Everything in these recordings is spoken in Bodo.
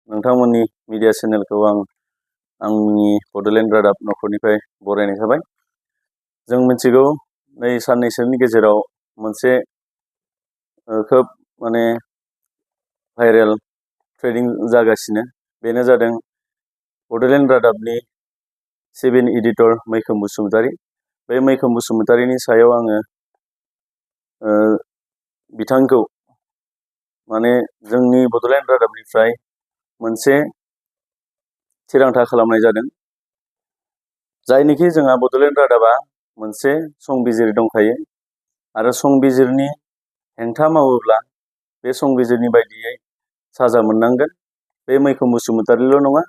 नोंथांमोननि मिडिया चेनेलखौ आंनि बड'लेण्ड रादाब नखरनिफ्राय बरायनाय थाबाय। जों मिथिगौ नै साननैसोनि गेजेराव मोनसे खोब भाइरेल ट्रेडिं जागासिनो, बेनो जादों बड'लेण्ड रादाबनि 7 एडिटर मैखोम बसुमतारी। बे मैखोम बसुमतारीनि सायाव आङो बिथांखौ जोंनि बड'लेण्ड रादाबनिफ्राय मोनसे थिरांथा खालामनाय जादों, जायनिखि जोंहा बड'लेण्ड रादाबा मोनसे संबिजिर दंखायो आरो संबिजिरनि हेंथा मावोब्ला बे संबिजिरनि बायदियै साजा मोननांगोन। बे मैखोम बसुमतारील' नङा,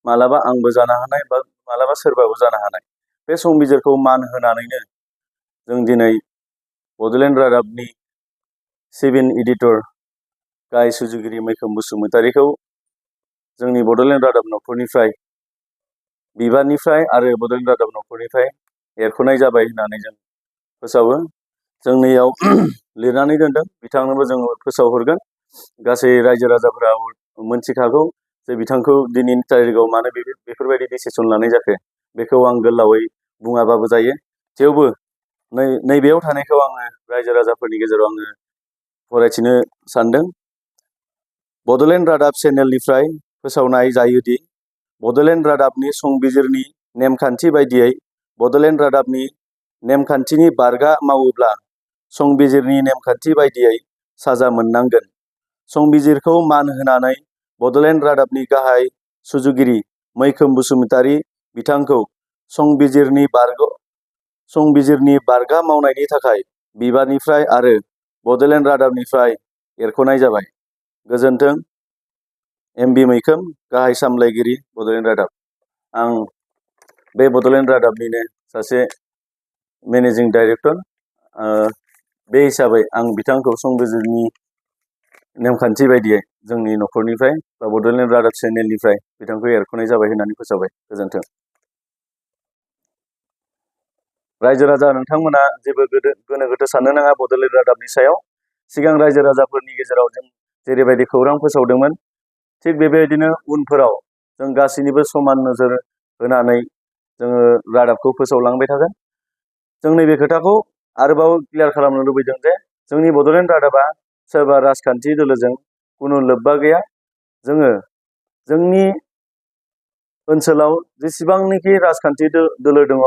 मालाबा आंबो जानो हानाय बा मालाबा सोरबाबो जानो हानाय। बे संबिजिरखौ मान होनानैनो जों दिनै बड'लेण्ड रादाबनि 7 एडिटर गाहाय सुजुगिरि मैखोम बसुमतारीखौ जोंनि बड'लेण्ड रादाब नखरनिफ्राय बिबाननिफ्राय आरो बड'लेण्ड रादाब नखरनिफ्राय एरख'नाय जाबाय होननानै जों फोसावो। जोंनियाव लिरनानै दोनदों, बिथांनोबो जों फोसावहरगोन। गासै रायजो राजाफोरा मोनथिखागौ जे बिथांखौ दिनैनि तारिखआव मानो बेफोरबायदि डिसिसन लानाय जाखो। बेखौ आं गोलावै बुङाबाबो जायो, थेवबो नैबेयाव थानायखौ आङो रायजो राजाफोरनि गेजेराव आङो फरायथिनो सानदों। बड'लेण्ड रादाब चेनेलनिफ्राय फोसावनाय जायोदि बड'लेण्ड रादाबनि संबिजिरनि नेमखान्थि बायदियै बड'लेण्ड रादाबनि नेमखान्थिनि बारगा मावोब्ला संबिजिरनि नेमखान्थि बायदियै साजा मोननांगोन। संबिजिरखौ मान होनानै बड'लेण्ड रादाबनि गाहाय सुजुगिरि मैखोम बसुमतारी बिथांखौ संबिजिरनि बारगा मावनायनि थाखाय बिबाननिफ्राय आरो बड'लेण्ड रादाबनिफ्राय एरख'नाय जाबाय। गोजोन्थों। एमबि मैखोम, गाहाय सामलायगिरि, बड'लेण्ड रादाब। आं बे बड'लेण्ड रादाबनिनो सासे मेनेजिं डाइरेक्टर। बे हिसाबै आं बिथांखौ संबिजिरनि नेमखान्थि बायदियै जोंनि नखरनिफ्राय बा बड'लेण्ड रादाब चेनेलनिफ्राय बिथांखौ एरख'नाय जाबाय होननानै फोसावबाय। गोजोन्थों। रायजो राजा नोंथांमोना जेबो गोनो गोथो साननो नाङा बड'लेण्ड रादाबनि सायाव। सिगां रायजो राजाफोरनि गेजेराव जों जेरैबायदि खौरां फोसावदोंमोन, थिग बेबायदिनो उनफोराव जों गासैनिबो समान नोजोर होनानै जोङो रादाबखौ फोसावलांबाय थागोन। जों नैबे खोथाखौ आरोबाव क्लियार खालामनो लुबैदों जे जोंनि बड'लेण्ड रादाबा सोरबा राजखान्थि दोलोजों कुनु लोब्बा गैया। जोङो जोंनि ओनसोलाव जेसेबांनाखि राजखान्थि दोलो दङ,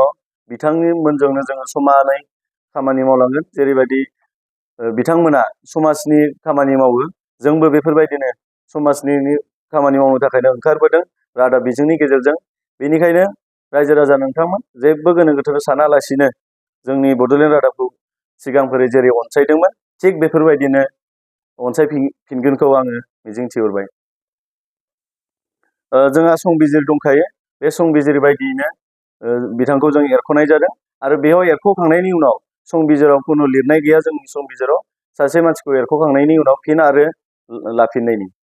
बिथांमोनजोंनो जोङो समानै खामानि मावलांगोन। जेरैबायदि बिथांमोना समाजनि खामानि मावो, जोंबो बेफोरबायदिनो समाजनि खामानि मावनो थाखायनो ओंखारबोदों रादाब बिजोंनि गेजेरजों। बेनिखायनो रायजो राजा नोंथांमोन जेबो गोनो गोथो सानालासिनो जोंनि बड'लेण्ड रादाबखौ सिगांफोरै जेरै अनसायदोंमोन, थिग बेफोरबायदिनो अनसायफिनगोनखौ आङो मिजिंथिहरबाय। जोंहा संबिजिर दंखायो, बे संबिजिर बायदियैनो बिथांखौ जों एरख'नाय जादों आरो बेयाव एरख'खांनायनि उनाव संबिजिराव कुनु लिरनाय गैया। जोंनि संबिजिराव सासे मानसिखौ एरख'खांनायनि उनाव फिन आरो लाफिननायनि